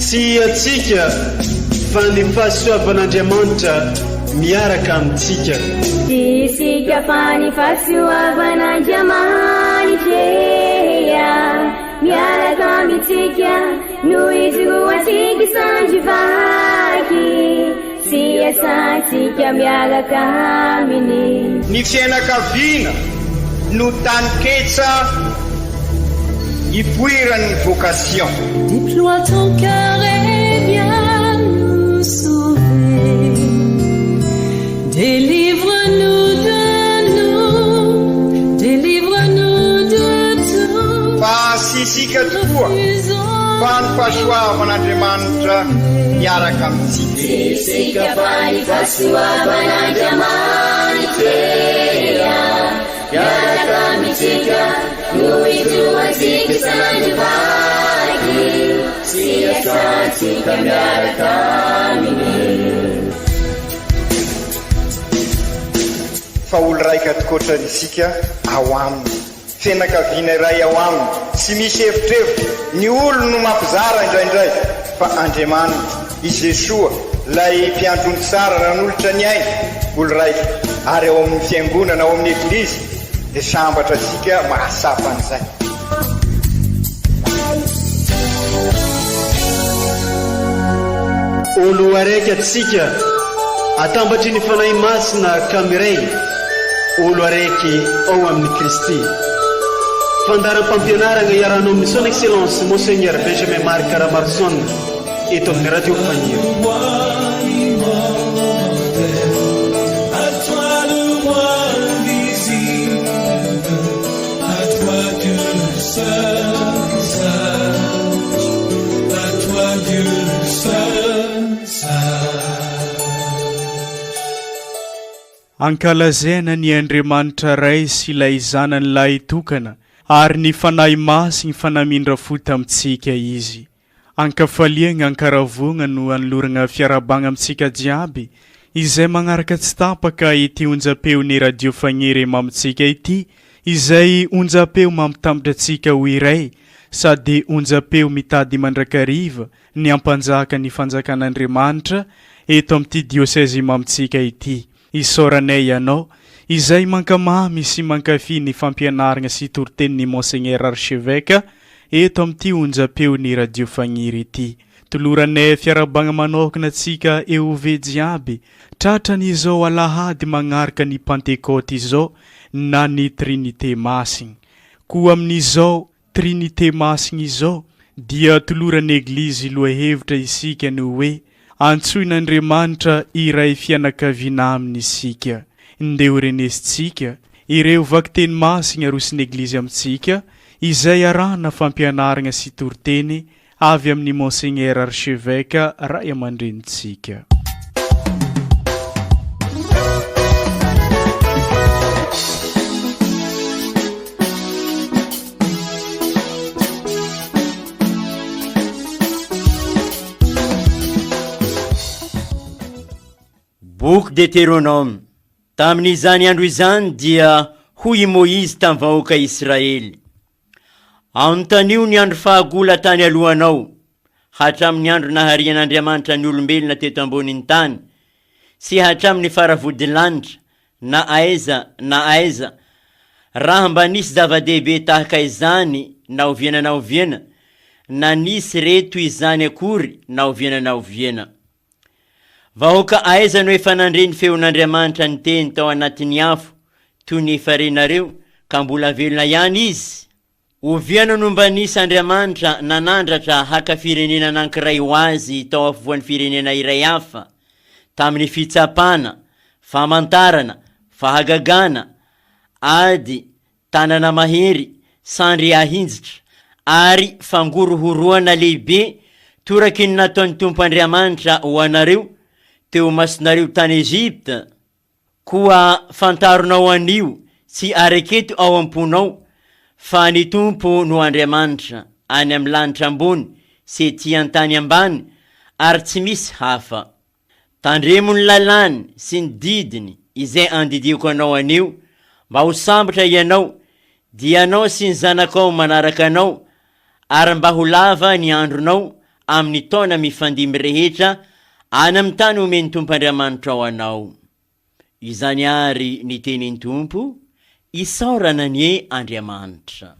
Tsy antsika fa ny fahasoavan'Andriamanitra miaraka amintsika. Tsy isika fa ny fahasoavan'Andriamanitra miaraka amintsika no ijoroantsika sandry vaky sy iasantsika miaraka aminy. Ny fiainakaviana no taninketsa ipoiran'ny vocation. Déploie ton cœur et viens nous sauver Délivre-nous de nous, délivre-nous de tout Fa tsy isika tokoa fa ny fahasoavan'Andriamanitra miaraka amintsika. Tsy isika fa ny fahasoavan'Andriamanitra miaraka amintsika no ijoroantsika isan'andro vaky sy iasantsika miaraka aminy. Fa olo raika tokoatra isika ao aminy. Fianakaviana iray ao aminy, tsy misy evitrevitra, ny olony no mampizara indraindray, fa Andriamanitra, i Jesoa, ilay mpiandry omby tsara nanolotra ny ainy, olo raika, ary ao amin'ny Fiangonana, ao amin'ny Eglizy, dia sambatra isika mahatsapa an'izay. Olo araiky atsika atambatry ny Fanahy Masina ka miray olo araiky ao amin'i Kristy. Fandaharam-pampianaragna iarahanao amin'ny Son Excellence Monseigneur Benjamin Marc Ramaroson eto amin'ny Radio Faniry. Ankalazaina ny Andriamanitra Ray sy ilay Zanany Lahitokana ary ny Fanahy Masiny fa namindra fo tamintsika Izy. Ankafaliagna, ankaravoagna no anoloragna fiarahabagna amintsika jiaby izay magnaraka tsy tapaka ity onjam-peon'ny Radio Fagniry mamintsika ity, izay onjam-peo mampitambatra antsika ho iray sady onjam-peo mitady mandrakariva ny hampanjaka ny fanjakan'Andriamanitra eto amin'ity diosezy mamintsika ity. Isaoranay ianao izay mankamamy sy mankafy ny fampianaragna sy toritenin'i Monseigneur Archevêque eto amin'ity onjam-peon'ny Radio Fagniry ity. Toloranay fiarahabagna manokana antsika EOV jiaby tratran'izao alahady magnaraka ny Pantekôty izao na ny Trinite Masigny. Koa amin'izao Trinite Masina izao dia toloran'ny Eglizy lohahevitra isika ny hoe antsoin'Andriamanitra hiray fianakaviana aminy isika. Ndeha ho renesintsika ireo vakiteny masina arosin'ny Eglizy amintsika izay arahana fampianarana sy toriteny avy amin'ny Monseigneur Archevêque ray aman-drenintsika. Boky Deteronoma. Tamin'izany andro izany dia hoy i Môizy tamin'ny vahoaka Israely, Anontanio ny andro fahagola tany alohanao, hatramin'ny andro naharian'Andriamanitra ny olombelona teto ambonin'ny tany, sy hatramin'ny faravodilanitra, na aiza na aiza, raha mba nisy zava-dehibe tahaka izany na oviana na oviana, na nisy re toy izany akory na oviana na oviana. Vahoaka aiza no efa nandre ny feon'Andriamanitra niteny tao anatin'ny afo toy ny efa renareo ka mbola velona ihany izy? Oviana no mba nisy Andriamanitra nanandratra haka firenena anankiray ho azy tao afovoan'ny firenena iray hafa, tamin'ny fitsapana, famantarana, fahagagana, ady, tanana mahery, sandry ahinjitra, ary fangorohoroana lehibe toraky ny nataon'ny Tompo Andriamanitra ho anareo teo imasonareo tany Egypta? Koa fantaronao anio sy areketo ao am-ponao fa ny Tompo no Andriamanitra any amin'ny lanitra ambony sy ety an-tany ambany ary tsy misy hafa. Tandremo ny lalàny sy ny didiny izay andidiako anao anio, mba ho sambatra ianao, dia ianao sy ny zanakao manaraka anao, ary mba ho lava ny andronao. amin'ny taona mifandimby rehetra any amin'ny tany omen'ny Tompo Andriamanitrao anao. Izany àry ny tenin'ny Tompo, isaorana anie Andriamanitra.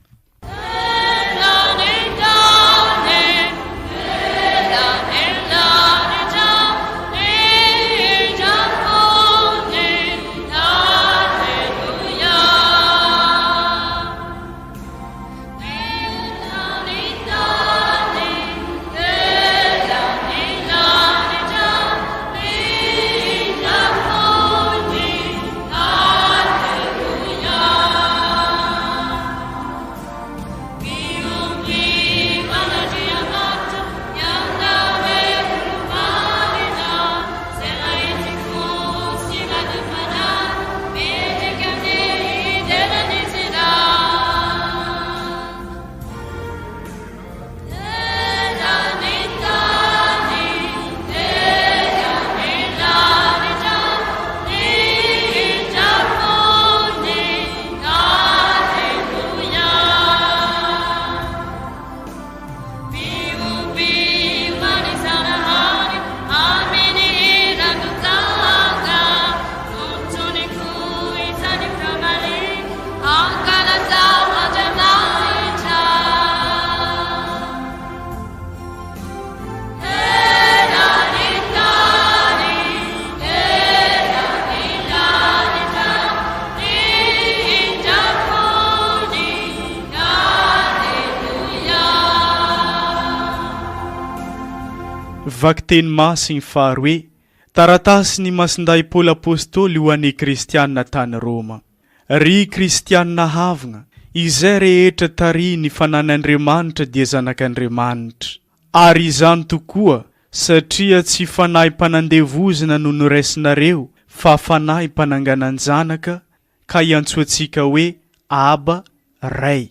Vakiteny Masiny faharoe, Taratasin'i Masindahy Paoly Apostoly ho an'ny Kristiana tany Roma. Ry Kristiana havagna, izay rehetra tarihin'ny Fanan'Andriamanitra dia zanak'Andriamanitra. Ary izany tokoa, satria tsy fanahy mpanandevozina no noraisinareo fa fanahy mpananganan-janaka, ka iantsoantsika hoe Aba, Ray.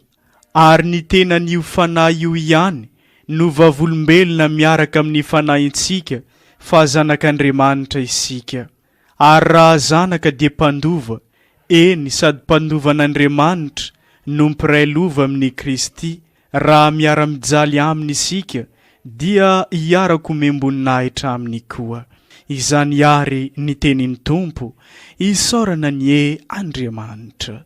Ary ny tenan'io Fanahy io ihany no vavolombelona miaraka amin'ny fanahintsika fa zanak'Andriamanitra isika. Ary raha zanaka dia mpandova, eny, sady mpandova an'Andriamanitra no mpiray lova amin'i Kristy, raha miara-mijaly Aminy isika, dia hiara-komem-boninahitra Aminy koa. Izany àry ny tenin'ny Tompo, isaorana anie Andriamanitra.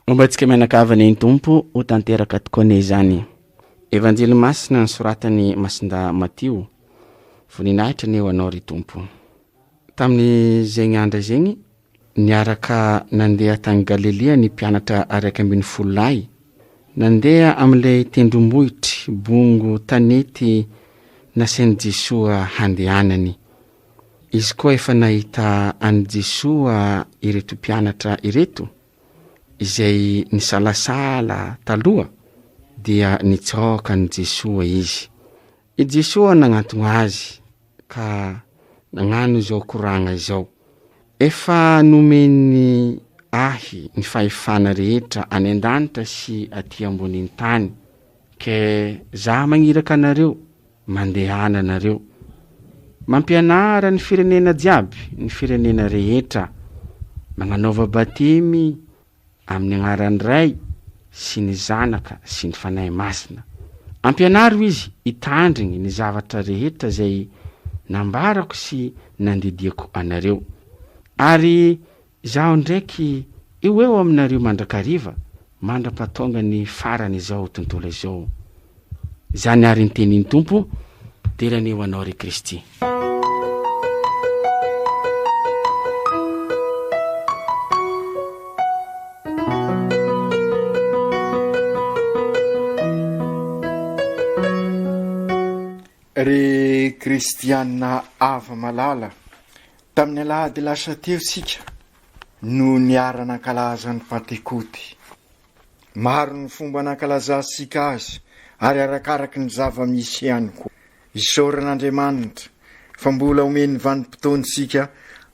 Homba antsika mianakavy anie ny Tompo ho tanteraka tokoa anie izany. Evanjely masina nosoratan'i Masindahy Matio. Voninahitra anie ho anao ry Tompo. Tamin'izegny andra izegny, niaraka nandeha tany Galilia ny mpianatra 11 lahy. Nandeha amin'ilay tendrombohitry bongo tanety nasain'i Jesoa handehanany. Izy koa efa nahita an'i Jesoa ireto mpianatra ireto, izay nisalasala taloha, dia nitsaoka an'i Jesoa izy. I Jesoa nagnantogna azy ka nagnano izao koragna izao, Efa nomeny ahy ny fahefana rehetra any an-danitra sy aty ambonin'ny tany, ke za magniraka anareo, mandehana nareo. Mampianara ny firenena jiaby, ny firenena rehetra, magnanaova batemy Amin'ny agnaran'ny Ray sy ny Zanaka sy ny Fanahy Masina. Ampianaro izy hitandrigny ny zavatra rehetra izay nambarako sy nandidiako anareo. Ary. Izaho ndraiky eo eo aminareo mandrakariva mandra-pahatonga ny farany izao tontolo izao. Izany àry ny tenin'ny Tompo, dera anie ho Anao ry Kristy. Ry kristiana hava-malala, tamin'ny alahady lasa teo isika no niara-nankalaza ny Pantekoty. Maro ny fomba nankalazantsika azy ary arakaraky ny zava-misy ihany koa. Isaorana Andriamanitra fa mbola omeny vanim-potoana isika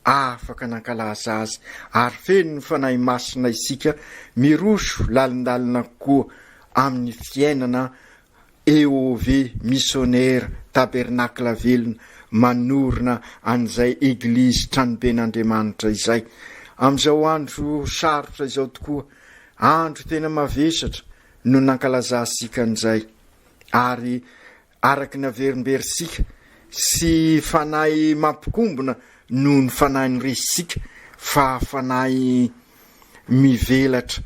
afaka nankalaza azy ary feno ny Fanahy Masina isika miroso lalindalina kokoa amin'ny fiainana EOV Missionnaire Tabernacle Velona manorina an'izay Eglizy Tranoben'Andriamanitra izay. Amin'izao andro sarotra izao tokoa, andro tena mavesatra no nankalazantsika an'izay. Ary araka ny averimberintsika sy fanahy mampikombona noho ny fanahy noresintsika fa fanahy mivelatra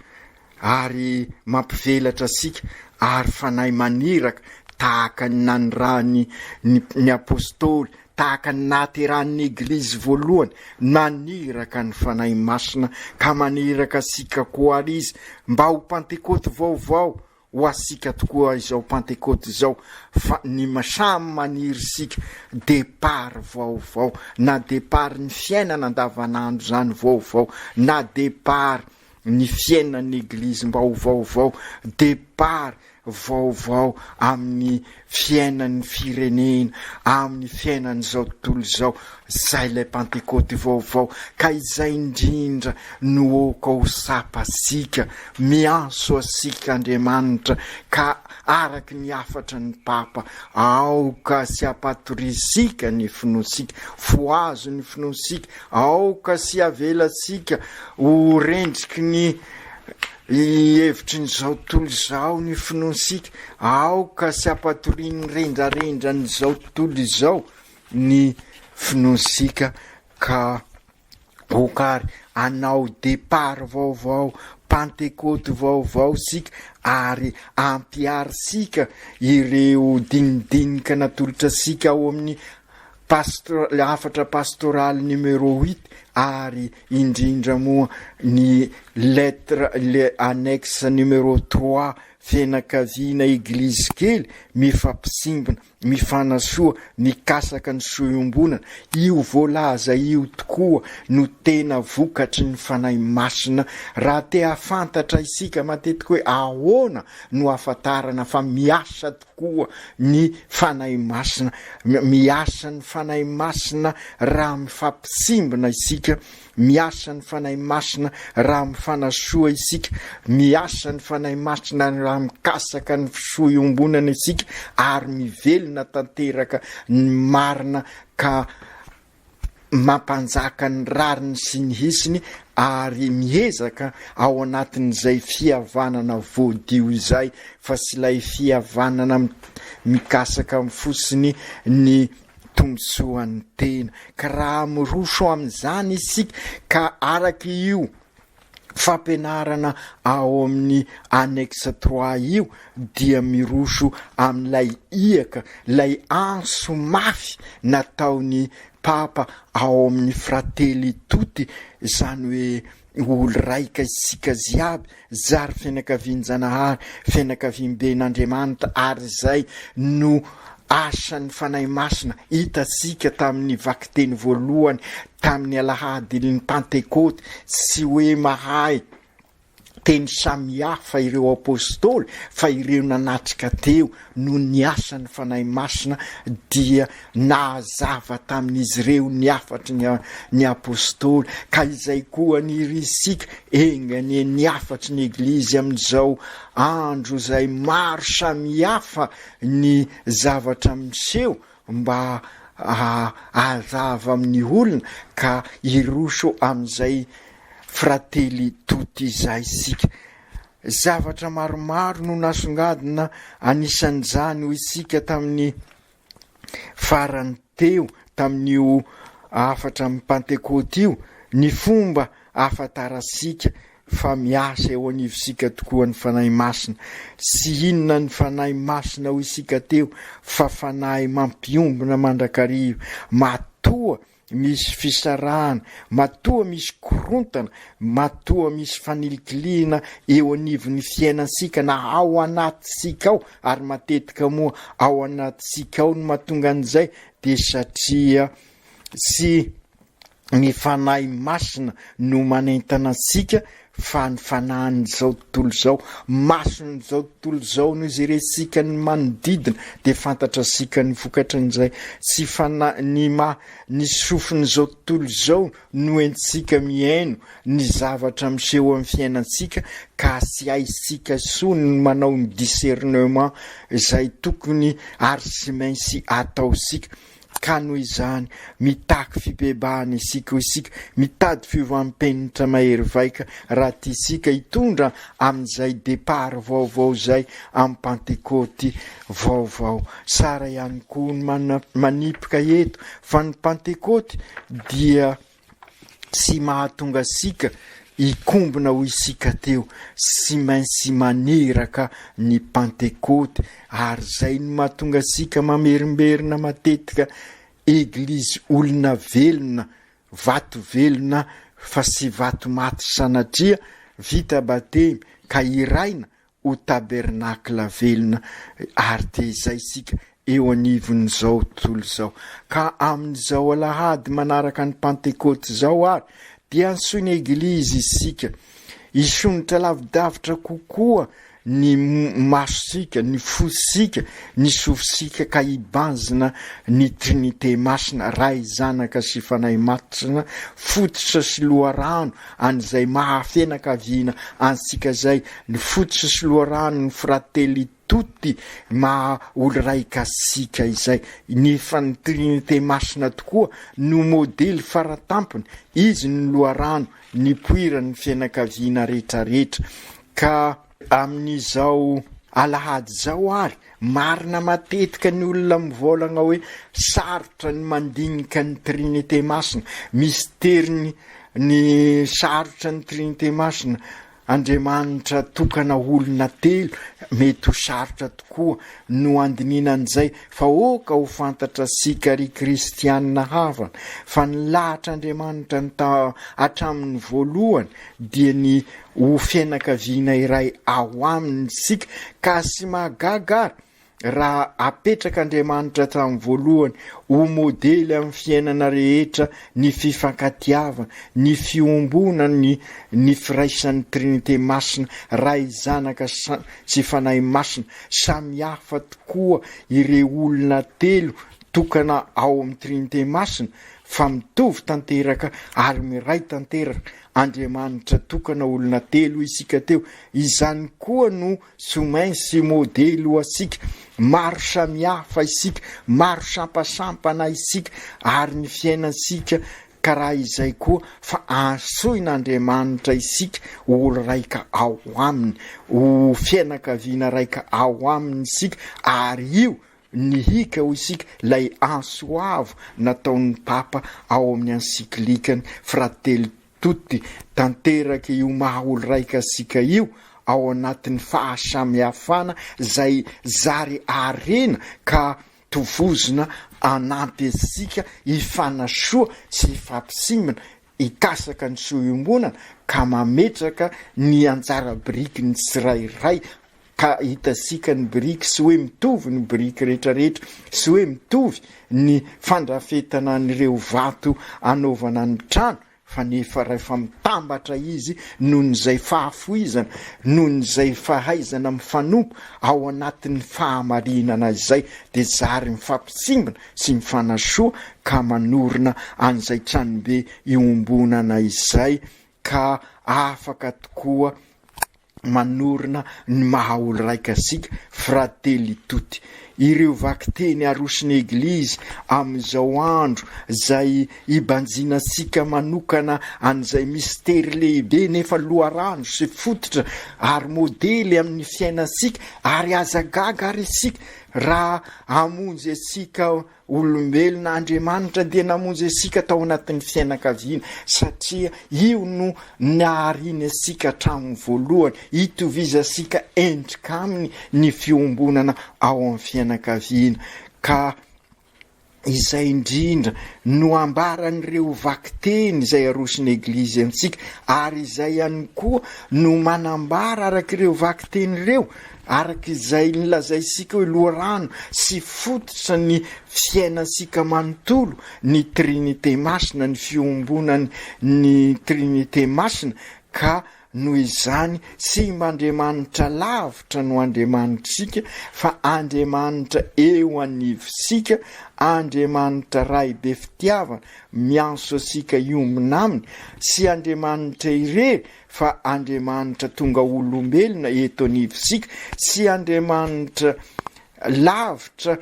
ary mampivelatra antsika ary fanahy maniraka tahaka ny nanirahany ny ny apostoly, tahaka ny nahaterahan'ny Eglizy voalohany, naniraka ny Fanahy Masina ka maniraka antsika koa ary Izy mba ho Pantekoty vaovao Ho asika tokoa izao Pantekoty izao fa ny samy maniry isika départ vaovao na départ ny fiainana andavanandro izany vaovao na départ ny fiainan'ny Eglizy mba ho vaovao départ vaovao amin'ny fiainan'ny firenena amin'ny fiainan'izao tontolo izao Izay ilay Pantekoty vaovao, ka izay indrindra no aoka ho tsapantsika, miantso antsika Andriamanitra, ka araky ny hafatry ny Papa, aoka tsy hampatorisika ny finoantsika, fohazo ny finoantsika, aoka tsy havelantsika ho rendriky ny hevitrin'izao tontolo izao ny finoantsika, aoka tsy hampatorian'ny rendrarendran'izao tontolo izao ny finoantsika ka ok ary hanao départ vaovao, pantekoty vaovao isika ary ampiharintsika ireo dinidinika natolotra antsika ao amin'ny pasto- hafatra pastoraly numéro huit ary indrindra moa ny lettre le annexe numéro trois fianakaviana eglizy kely mifampisimbina Mifanasoa, mikasaka ny soa iombonana, io voalaza io tokoa no tena vokatry ny Fanahy Masina. Raha te hahafantatra isika matetika hoe ahoana no ahafantarana fa miasa tokoa ny Fanahy Masina, miasa ny Fanahy Masina raha mifampitsimbina isika, Miasa ny Fanahy Masina raha mifanasoa isika, miasa ny Fanahy Masina raha mikasaka ny fisoa iombonana isika ary mivelona tanteraka ny marina ka mampanjaka ny rariny sy ny hisiny ary miezaka ao anatin'izay fihavanana voadio izay fa tsy ilay fihavanana mikasaka amin'ny fotsiny ny tombontsoan'ny tena. Ka raha miroso amin'izany isika ka araka io fampianarana ao amin'ny annexe trois io dia miroso amin'ilay iaka, ilay antso mafy nataon'ny Papa ao amin'ny Fratelli Tutti, izany hoe Olo raika isika jiaby, zary fianakavian-Janahary, fianakaviamben'Andriamanitra, ary izay no asan'ny Fanahy Masina hitantsika tamin'ny vakiteny voalohany tamin'ny alahadin'ny Pantekôty, tsy hoe mahay teny samihafa ireo Apôstôly fa ireo nanatrika teo noho ny asan'ny Fanahy Masina dia nahazava tamin'izy ireo ny hafatry ny ny Apôstôly, ka izay koa ny irintsika, enga anie ny hafatry ny Eglizy amin'izao andro izay maro samihafa ny zavatra miseho mba hahazava amin'ny olona ka hiroso amin'izay Fratelli tutti izay isika. Zavatra maromaro no nasongadina, anisan'izany hoy isika tamin'ny farany teo tamin'io hafatra amin'ny Pantekôty io, ny fomba. ahafantarantsika fa miasa eo anivontsika tokoa ny Fanahy Masina. Tsy inona ny Fanahy Masina hoy isika teo fa Fanahy mampiombona mandrakariva, matoa misy fisarahana, matoa misy korontana, matoa misy fanilikilihina eo anivon'ny fiainantsika na ao anatintsika ao, ary matetika moa ao anatintsika ao no mahatonga an'izay dia satria tsy ny Fanahy Masina no manentana antsika fa ny fanahin'izao tontolo izao, mason'izao tontolo izao no ijerentsika ny manodidina dia fantatrasika ny vokatrin'izay, tsy fana-, ny ma-, ny sofin'izao tontolo izao no entintsika mihaino ny zavatra miseho amin'ny fiainantsika ka tsy haintsika intsony ny manao ny discernement izay tokony ary tsy maintsy ataontsika. Ka noho izany, mitaky fibebahana isika, hoy isika, mitady fiovam-penitra mahery vaika raha tiantsika hitondra amin'izay départ vaovao izay amin'ny Pantekôty vaovao. Tsara ihany koa ny manipika eto fa ny Pantekôty dia tsy mahatonga antsika hikombona hoy isika teo, tsy maintsy maniraka ny Pantekoty ary izay no mahatonga antsika mamerimberina matetika Eglizy olona velona, vato velona fa tsy vato maty sanatria, vita batemy ka hiraina ho tabernakla velona ary dia izay isika eo anivon'izao tontolo izao. Ka amin'izao alahady manaraka ny Pantekôty izao ary dia antsoin'ny Eglizy isika hisondrotra lavidavitra kokoa ny masontsika, ny fontsika, ny sofintsika ka hibanjina ny Trinite Masina, Ray, Zanaka sy Fanahy Masina, fototra sy loharano an'izay maha fianakaviana antsika izay, ny fototra sy loharano ny Fratelli tutti maha olo-raika antsika izay. Ny Trinite Masina tokoa no modely faratampony, izy no loharano nipoiran'ny fianakaviana rehetrarehetra. Ka amin'izao alahady izao ary, marina matetika ny olona mivolagna hoe sarotra ny mandinika ny Trinite Masina, misteriny ny sarotra ny Trinite Masina, Andriamanitra tokana olona telo, mety ho sarotra tokoa no andinina an'izay fa oka ho fantatra sika ry kristianina havana fa ny lahatr'Andriamanitra ny ta hatramin'ny voalohany dia ny ho fianakaviana iray ao aminy isika ka tsy mahagaga ary raha apetrak'Andriamanitra hatramin'ny voalohany ho modely amin'ny fiainana rehetra ny fifankatiavana, ny fiombonana, ny ny firaisan'ny Trinite Masina, Ray, Zanaka sy Fanahy Masina. Samy hafa tokoa ireo olona telo tokana ao amin'ny Trinite Masina fa mitovy tanteraka ary miray tanteraka Andriamanitra tokana olona telo isika teo, izany koa no somain sy modely ho antsika, maro samihafa isika, maro sampasampana isika ary ny fiainantsika karaha izay koa fa antsoin'Andriamanitra isika ho olo raika ao aminy, ho fianakaviana raika ao aminy isika ary io Ny hika hoy isika, ilay antso avo nataon'ny Papa ao amin'ny ansiklikany Fratelli Tutti, tanteraka io maha olo-raika antsika io ao anatin'ny fahasamihafana izay zary harena ka tovozina hanampy antsika hifanasoa sy hifampitsimbina, hikasaka ny soa iombonana ka mametraka ny anjara birikin'ny tsirairay ka hitantsika ny biriky sy hoe mitovy ny biriky rehetrarehetra sy hoe mitovy ny fandrafetana an'ireo vato anaovana ny trano fa nefa rahefa mitambatra izy nohon'izay fahafoizana nohon'izay fahaizana mifanompo ao anatin'ny fahamarinana izay dia zary mifampitsimbina sy mifanasoa ka manorina an'izay tranobe iombonana izay ka afaka tokoa manorina ny maha olo-raika antsika, Fratelli tutti. Ireo vakiteny aroson'ny Eglizy amin'izao andro izay ibanjinantsika manokana an'izay mistery lehibe nefa loharano sy fototra ary modely amin'ny fiainantsika ary aza gaga ary isika. Raha hamonjy antsika olombelona Andriamanitra dia namonjy antsika tao anatin'ny fiainakaviana satria io no nahariany antsika hatramin'ny voalohany, itovizantsika endrika aminy ny fiombonana ao amin'ny fianakaviana ka Izay indrindra no ambaran'ireo vakiteny izay aroson'ny Eglizy amintsika, ary izay ihany koa no manambara araka ireo vakiteny ireo, araka izay nolazaintsika hoe loharano sy fototra ny fiainantsika manontolo ny Trinite Masina, ny fiombonany ny Trinite Masina, ka Noho izany, tsy mba Andriamanitra lavitra no Andriamanitr'isika, fa Andriamanitra eo anivontsika, Andriamanitra Ray be fitiavana, miantso antsika hiombona Aminy, tsy Andriamanitra irery, fa Andriamanitra tonga olombelona eto anivontsika, tsy Andriamanitra lavitra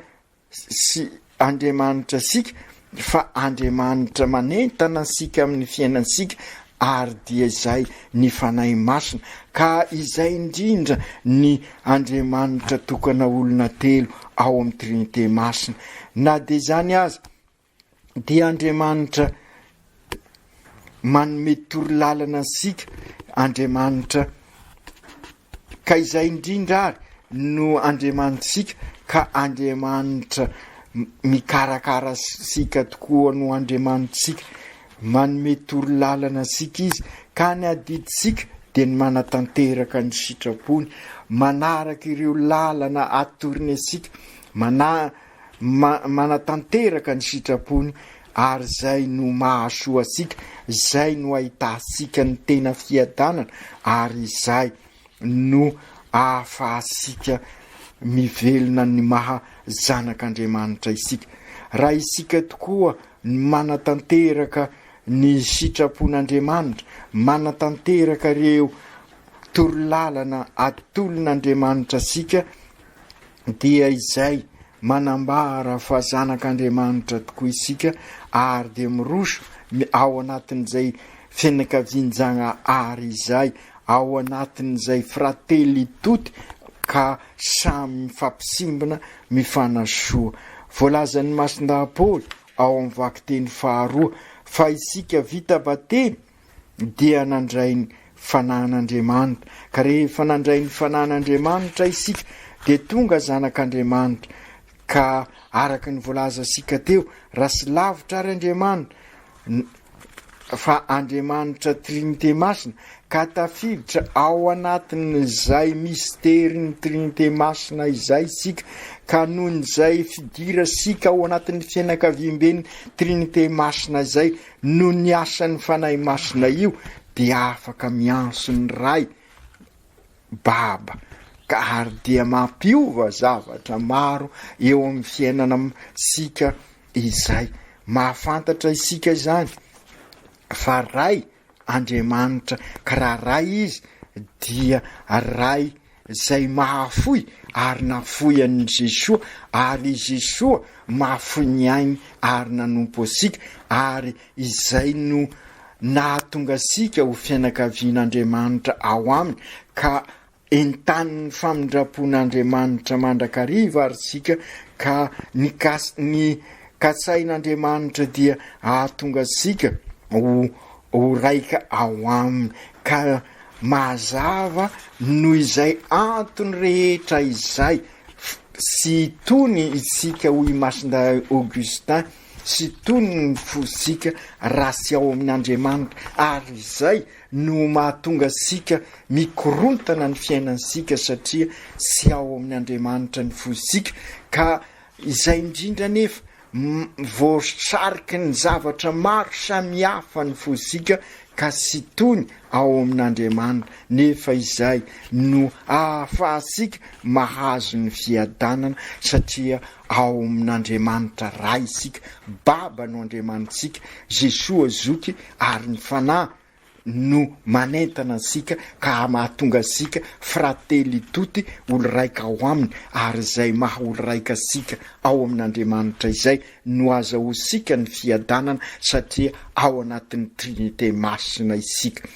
sy Andriamanitra antsika fa Andriamanitra manentana antsika amin'ny fiainantsika ary dia izay ny Fanahy Masina ka izay indrindra ny Andriamanitra tokana olona telo ao amin'ny Trinite Masina. Na dia izany aza dia Andriamanitra manome torolalana antsika Andriamanitra ka izay indrindra ary no Andriamanitsika ka Andriamanitra mikarakara sika tokoa no Andriamanitsika manome torolalana antsika izy ka ny adiditsika dia ny manatanteraka ny sitrapony manaraka ireo lalana atorony antsika mana manatanteraka ny sitrapony ary izay no mahasoa antsika, izay no ahitantsika ny tena fiadanana ary izay no ahafahantsika mivelona ny maha zanak'Andriamanitra isika. Raha isika tokoa no manatanteraka ny sitrapon'Andriamanitra, manatanteraka ireo torolalana atolon'Andriamanitra antsika, dia izay manambara fa zanak'Andriamanitra tokoa isika ary dia miroso ao anatin'izay fianakavian-Jagnahary izay, ao anatin'izay fratelli tutti ka samy mifampisimbina, mifanasoa. Voalazan'i Masindahy Paoly ao amin'ny vakiteny faharoa fa isika vita batemy dia nandray ny Fanahin'Andriamanitra, ka rehefa nandray ny Fanahin'Andriamanitra isika dia tonga zanak'Andriamanitra, ka araka ny voalazantsika teo, raha tsy lavitra ary Andriamanitra, fa Andriamanitra Trinite Masina, ka tafiditra ao anatin'izay misterin'ny Trinite Masina izay isika, ka noho izay fidirantsika ao anatin'ny fianakaviamben'ny Trinite Masina izay, Noho ny asan'ny Fanahy Masina io dia afaka miantso ny Ray, Baba, ka ary dia mampiova zavatra maro eo amin'ny fiainanantsika izay. Mahafantatra isika izany fa Ray Andriamanitra, ka raha Ray Izy dia Ray izay mahafoy ary nafoy an'i Jesoa, ary i Jesoa mahafoy ny ainy ary nanompo antsika, ary izay no nahatonga antsika ho fianakavian'Andriamanitra ao Aminy, ka entanin'ny famindram-pon'Andriamanitra mandrakariva ary isika, ka ny ny katsahin'Andriamanitra dia hahatonga antsika ho ho raika ao Aminy, ka Mazava noho izay antony rehetra izay sy tony isika hoy i Masindahy Augustin, sy tony ny fontsika raha tsy ao amin' Andriamanitra, ary izay no mahatonga antsika mikorontana ny fiainantsika satria tsy ao amin' Andriamanitra ny fontsika, ka izay indrindra anefa Voasariky ny zavatra maro samihafa ny fontsika ka tsy tony ao amin'Andriamanitra, nefa izay no ahafahantsika mahazo ny fiadanana satria ao amin'Andriamanitra Ray isika, Baba no Andriamanitsika, Jesoa Zoky ary ny Fanahy no manentana antsika ka mahatonga antsika fratelli tutti, olo-raika ao Aminy, ary izay maha olo-raika antsika ao amin'Andriamanitra izay no azahoantsika ny fiadanana satria ao anatin'ny Trinite Masina isika.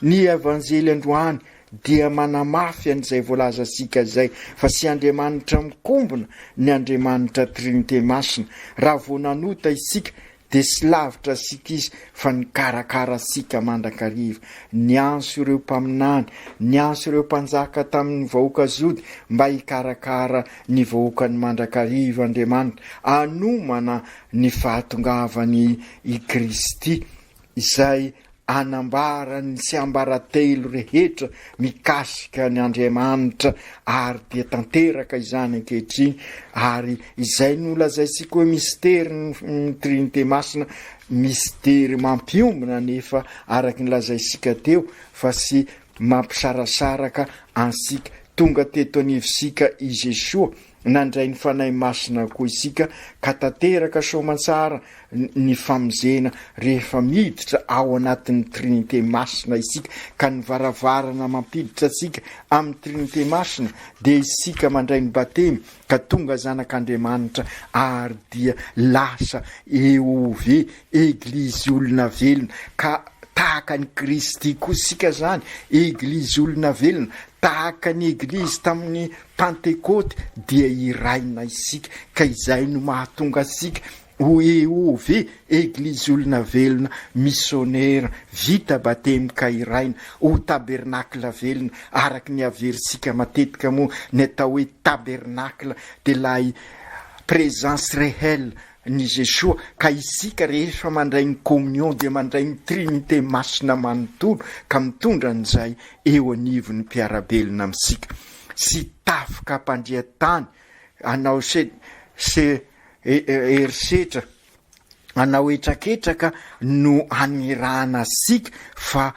Ny Evanjely androany. dia manamafy an'izay voalazantsika izay fa tsy Andriamanitra mikombona ny Andriamanitra Trinite Masina. Raha vao nanota isika dia tsy lavitra antsika Izy fa nikarakara antsika mandrakariva. Niantso ireo mpaminany, niantso ireo mpanjaka tamin'ny vahoaka Jody mba hikarakara ny vahoakany mandrakariva Andriamanitra, hanomana ny fahatongavany i Kristy izay hanambara ny tsiambaratelo rehetra mikasika an' Andriamanitra ary dia tanteraka izany ankehitriny ary izay no lazaintsika hoe misterin'ny Trinite Masina, mistery mampiombona anefa araka ny lazaintsika teo fa tsy mampisarasaraka antsika. Tonga teto anivontsika i Jesoa Nandray ny Fanahy Masina koa isika ka tanteraka soamantsara ny famonjena rehefa miditra ao anatin'ny Trinite Masina isika ka ny varavarana mampiditra antsika amin'ny Trinite Masina dia isika mandray ny Batemy ka tonga zanak'Andriamanitra ary dia lasa EOV, Eglizy Olona Velona, ka tahaka an'i Kristy koa isika izany, Eglizy Olona Velona, tahaka ny Eglizy tamin'ny Pantekoty dia iraina isika ka izay no mahatonga antsika ho EOV, Eglizy Olona Velona, Misonera, vita batemy ka iraina, ho Tabernakla velona, araka ny averintsika matetika moa ny atao hoe Tabernakla dia ilay présence réelle ny Jesoa ka isika rehefa mandray ny communion dia mandray ny Trinité Masina manontolo ka mitondra an'izay eo anivon'ny mpiara-belona amintsika sy tafika ampandrian-tany hanao se se herisetra hanao hetraketraka no anirahana antsika fa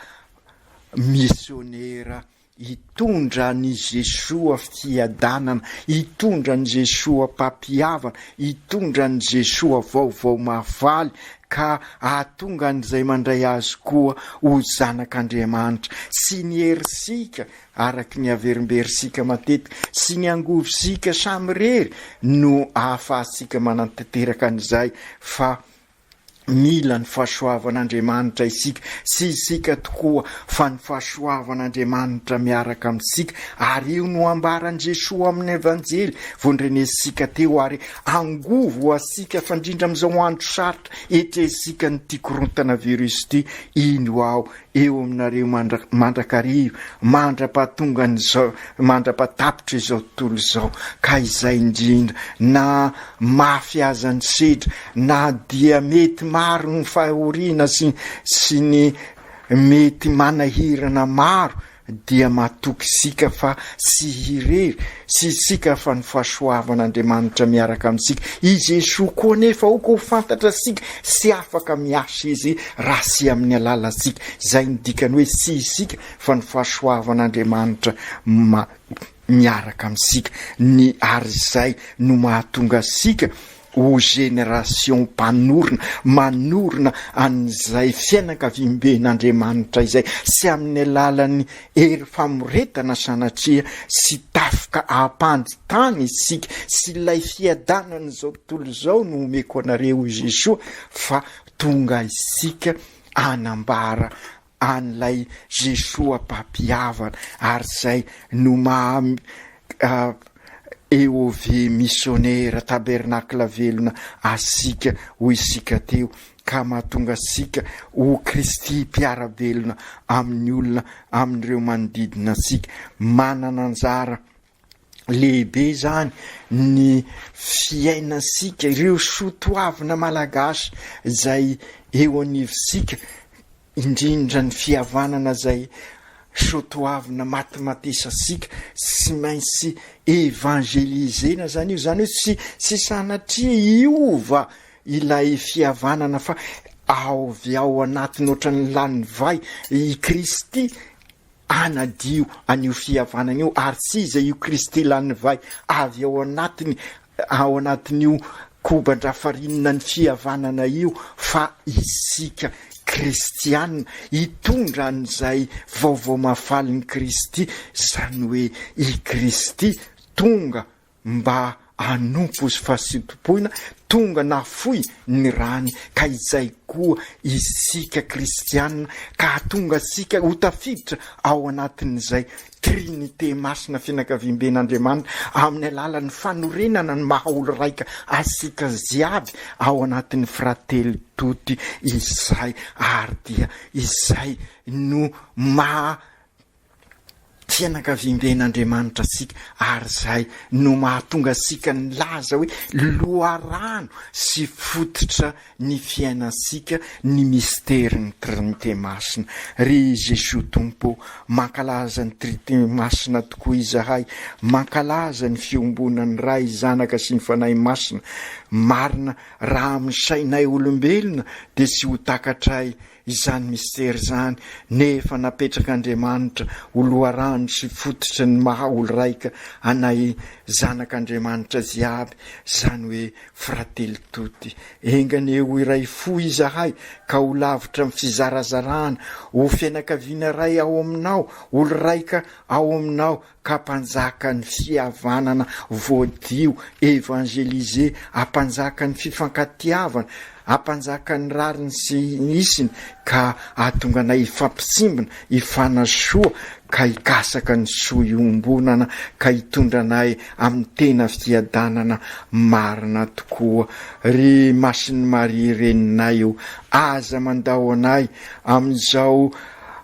misionera Hitondra an'i Jesoa fiadanana, hitondra an'i Jesoa mpampihavana, hitondra an'i Jesoa vaovao mahafaly ka hahatonga an'izay mandray Azy koa ho zanak'Andriamanitra. Tsy ny herintsika, araka ny averimberintsika matetika, tsy ny angovontsika samirery no ahafahantsika manatanteraka an'izay fa Mila ny fahasoavan'Andriamanitra isika, tsy isika tokoa fa ny fahasoavan'Andriamanitra miaraka amintsika, ary io no ambaran'i Jesoa amin'ny Evanjely vao ndrenesintsika teo, ary angovo ho antsika fa indrindra amin'izao andro sarotra etrehintsika an'ity korontana virus ity, indro aho eo aminareo mandrakariva, mandra-pahatongan'izao, mandra-pahatapitra izao tontolo izao, ka izay indrindra, na mafy aza ny sedra, na dia mety maro ny fahoriana sy sy ny mety manahirana maro, dia matoky isika fa tsy irery, tsy isika fa ny fahasoavan'Andriamanitra miaraka amintsika. I Jesoa koa anefa aoka ho fantatra isika, tsy afaka miasa Izy raha tsy amin'ny alalantsika. Izay no dikany hoe tsy isika fa ny fahasoavan'Andriamanitra miaraka amintsika. Ny ary izay no mahatonga antsika ho génération mpanorina, manorina an'izay fiainankaviamben'Andriamanitra izay, tsy amin'ny alalan'ny hery famoretana sanatria sy tafika ampandry tany isika, sy ilay fiadanan'izao tontolo izao no omeko anareo hoy Jesoa, fa tonga isika hanambara an'ilay Jesoa mpampihavana ary izay no maha EOV misionera Tabernacle velona asika hoy isika teo ka mahatonga asika ho Kristy mpiara-belona amin'ny olona amin'ireo manodidina antsika manana anjara lehibe izany ny fiainantsika, ireo soa toavina malagasy izay eo anivontsika, indrindra ny fihavanana izay soa toavina matimatesantsika, tsy maintsy evangelizena izany io, izany hoe tsy tsy sanatria hiova ilay fihavanana fa avy ao anatiny ohatran'ny lanivay i Kristy Hanadio an'io fihavanana io, ary tsy iza io Kristy lanivay avy ao anatiny, ao anatin'io koban-drafarinina ny fihavanana io, fa isika kristiana hitondra an'izay vaovao mahafalin'i Kristy, izany hoe i Kristy tonga mba. hanompo sy fa sy tompoina, tonga nafoy ny rany ka izay koa isika kristiana ka hahatonga antsika ho tafiditra ao anatin'izay Trinite Masina Fianakaviamben'Andriamanitra amin'ny alalan'ny fanorenana ny maha olo-raika antsika jiaby ao anatin'ny Fratelli Tutti izay ary dia izay no maha fianakaviamben'Andriamanitra antsika ary izay no mahatonga antsika nilaza hoe loharano sy fototra ny fiainantsika ny misterin'ny Trinite Masina. Ry Jesoa Tompo ô, mankalaza ny Trite Masina tokoa izahay, mankalaza ny fiombonan'ny Ray, Zanaka sy ny Fanahy Masina. Marina, raha amin'ny sainay olombelona dia tsy ho takatray izany mistery izany, nefa napetrak'Andriamanitra ho loharano sy fototry ny maha olo-raika anay zanak'Andriamanitra jiaby, izany hoe Fratelli tutti. Enga anie ho iray fo izahay ka ho lavitra amin'ny fizarazarana, ho fianakaviana iray ao aminao, olo-raika ao aminao, ka mpanjaka ny fihavanana voadio, évangélisé, hampanjaka ny fifankatiavana, hampanjaka ny rariny sy ny hisiny, ka hahatonga anay hifampitsimbina, hifanasoa, ka hikasaka ny soa iombonana, ka hitondra anay amin'ny tena fiadanana marina tokoa. Ry Masin'i Maria Reninay o, aza mandao anay amin'izao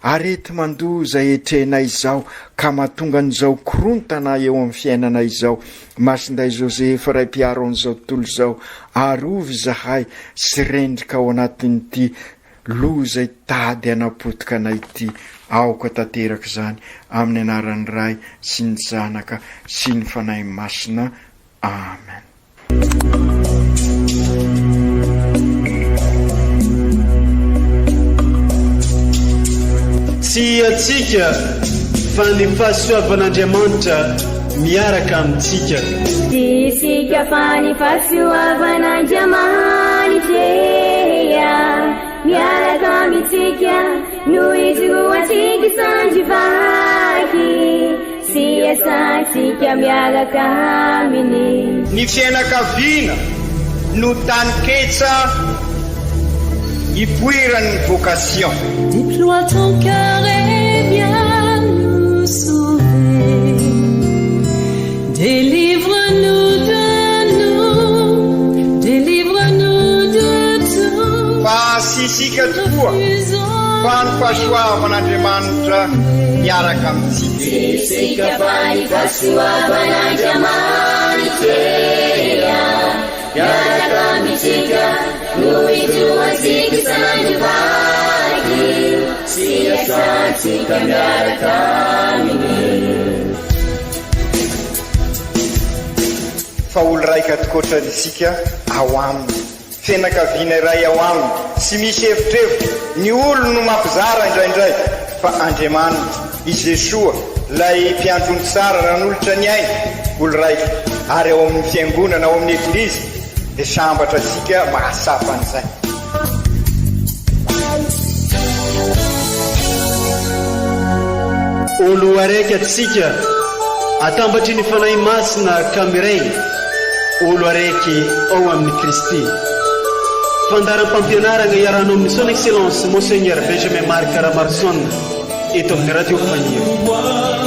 Areti-mandoza etrenay izao ka mahatonga an'izao korontana eo amin'ny fiainanay izao. Masindahy Josefa Ray mpiaro an'izao tontolo izao, arovy izahay sy rendrika ao anatin'ity loza hitady hanapotika anay ity. Aoka tanteraka izany amin'ny anaran'ny Ray sy ny Zanaka sy ny Fanahy Masina. Amen. Tsy antsika fa ny fahasoavan'Andriamanitra miaraka amintsika. Tsy isika fa ny fahasoavan'Andriamanitra miaraka amintsika no ijoroantsika sandry vaky. Sy iasantsika miaraka aminy. Ny fiainakaviana no taninketsa ipoiran'ny vocation. Déploie ton cœur et viens nous sauver. Délivre-nous de nous, délivre-nous de tout. Fa tsy isika tokoa fa ny fahasoavan'Andriamanitra miaraka amintsika. Tsy isika fa ny fahasoavan'Andriamanitra miaraka amintsika no ijoroantsika isan'andro vaky sy iasantsika miaraka aminy. Fa olo-raika tokoatra isika ao aminy. Fianakaviana iray ao aminy, tsy misy evitrevitra, ny olony no mampizara indraindray, fa Andriamanitra, i Jesoa, ilay mpiandry omby tsara nanolotra ny ainy, olo raika, ary ao amin'ny Fiangonana, ao amin'ny Eglizy, dia sambatra isika mahatsapa an'izay. Olo araiky atsika atambatry ny Fanahy Masina ka miray olo araiky ao amin'i Kristy. Fandaharam-pampianaragna iarahanao amin'ny Son Excellence Monseigneur Benjamin Marc Ramaroson eto amin'ny Radio Faniry.